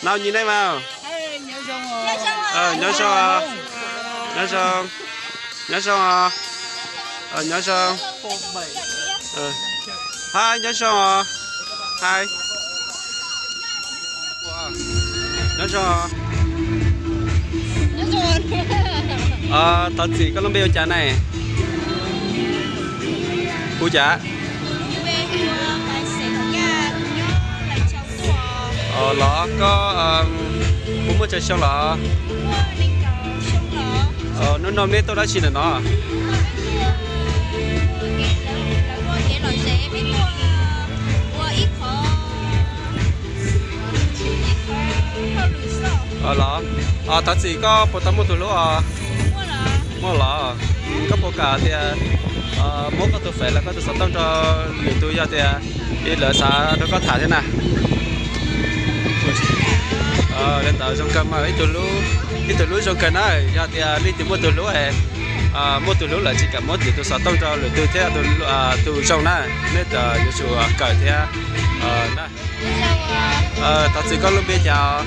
Nau nyi nej mas. Nyob zoo, nyob zoo, nyob zoo, nyob zoo. Hai, nyob zoo os. Hai. Nyob zoo. Thov txim, koj lub npe hu cas ne? Hu cas? Los koj puas muaj tsawg xyoo los? Hnub no neb tuaj dab tsi ntawm no? Los, thov txim, koj puas tau muaj tus hlub os? Muaj los. Koj puas kam tias muab koj tus fem los koj tus xov tooj rau lwm tus yog tias lawv xav nrog koj tham thiab na? Li ntawd zoo kawg mas, ib tug hlub zoo kawg na. Yog tias leej twg muaj tus hlub, muaj tus hlub lawm tsis kam muab lwm tus xov tooj rau lwm tus thiab, tus zoo na, nej yuav tsum kawm thiab na. Thov txim, koj lub npe cas?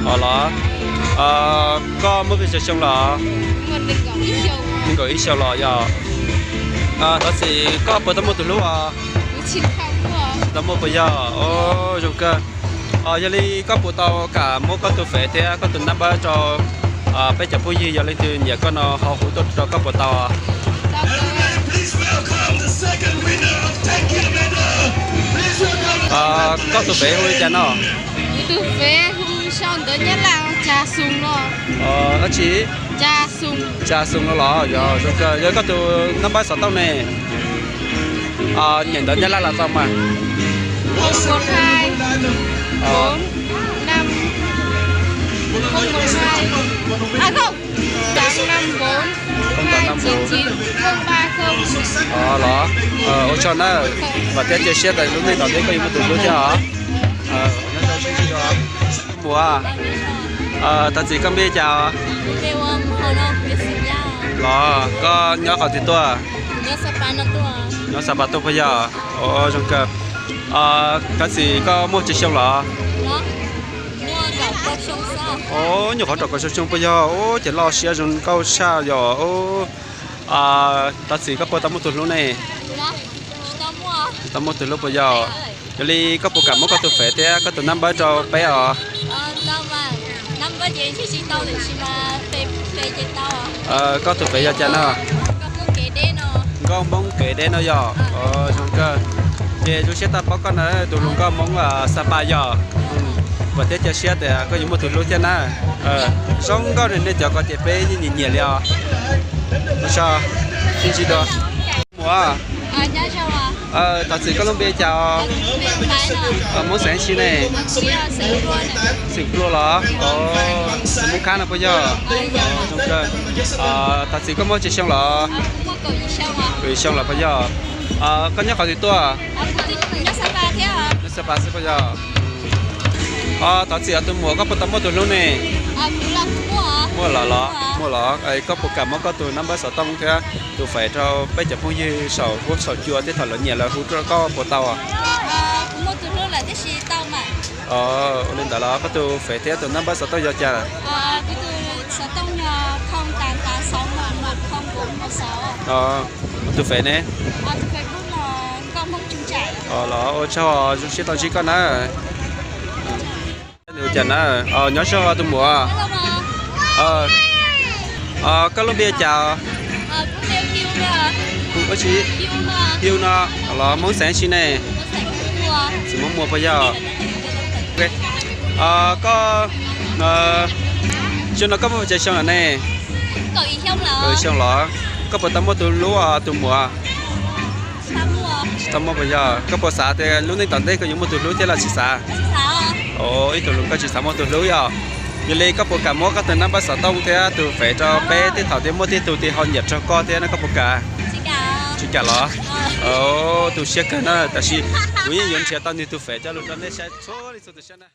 Os los, koj muaj pes tsawg xyoo los? Nees nkaum ib xyoo los yog. Thov txim, koj puas tau muaj tus hlub os? Tsis tau muaj puas yog? Zoo kawg. Yog li koj puas tau kam muab koj tus fem thiab koj tus naj npawb rau peb cov phooj ywg, yog leej twg nyiam koj no ho hu tuaj rau koj puas tau? Koj tus fem hu li cas no? Tus fem hu sau ntawv Nyab Laj Tsa Xoo no. Dab tsi? Tsa Xoo no los? Yog, yog koj tus naj npawb xov tooj ne? Nyeem ntawv Nyab Laj los tau mas? Los, ua tsaug na, vam thiab cia siab tias lub neej tom ntej koj yuav muaj tus hlub thiab os. Muam, thov txim, koj npe cas? Los koj nyob qhov twg tuaj? Nyob Xa Pas tuaj puas yog? Zoo kawg. Thov txim, koj muaj tsawg xyoo los? Nyuam qhuav kaum xyoo puas yog? Ces loj siab zoo nkauj tshaj yog. Thov txim, koj puas tau muaj tus hlub ne? Tsis tau muaj tus hlub puas yog? Yog li koj puas kam muab koj tus fem thiab koj tus naj npawb rau peb os? Koj tus fem yog cas no? Nkauj Hmoob Kev Deb no yog. Zoo kawg. Ces zoo siab tau paub koj na, tus hluas nkauj Hmoob Xa Pas yog. Vam thiab cia siab tias koj yuav muaj tus hlub thiab na. Zoo nkauj, nej cov ko ces peb yeej nyiam nyiam li os. Sib ntsib dua. Muam, thov txim, koj lub npe cas os? Hmoob xeem tsi ne? Xeem Pluag los? Hmoob Khab no puas yog? Zoo kawg. Thov txim, koj muaj tsawg xyoo los? Kaum xyoo los puas yog? Koj nyob qhov twg tuaj? Nyob Xa Pas xwb puas yog? Thov txim os tus muam, koj puas tau muaj tus hlub ne? Muaj los los? Muaj los. Koj puas kam muab koj tus naj npawb xov tooj thiab tus fem rau peb cov phooj ywg saum huab saum cua thiab thaum lawv nyiam lawv hu rau koj puas tau? Ua li ntawd los koj tus fem thiab tus naj npawb xov tooj yog cas? Tus fem ne? Los ua tsaug, zoo siab tau ntsib koj na. Nws ua cas na? Nyob zoo tus muam. Koj lub npe cas? Hu ua tsi? Hiu no los? Hmoob xeem tsi ne? Xeem Hmoob Muas puas yog? Koj, xyoo no koj muaj tsawg xyoo lawm ne? Kaum xyoo los? Koj puas tau muaj tus hlub tus muam? Tsis tau muaj puas yog? Koj puas xav tias lub neej tom ntej koj yuav muaj tus hlub thiab los tsis xav? Ib tug hluas nkauj tsis xav muaj tus hlub yog. Yog li koj puas kam muab koj tus naj npawb xov tooj thiab tus fem rau peb tej thaum thiab muaj tej tug twg ho nyiam raug koj thiab no koj puas kam? Tsis kam los? Tu siab kawg na, tab sis kuv yeej yuav nrhiav tau nws tus fem coj los rau nej saib txhua leej txhua tus saib na.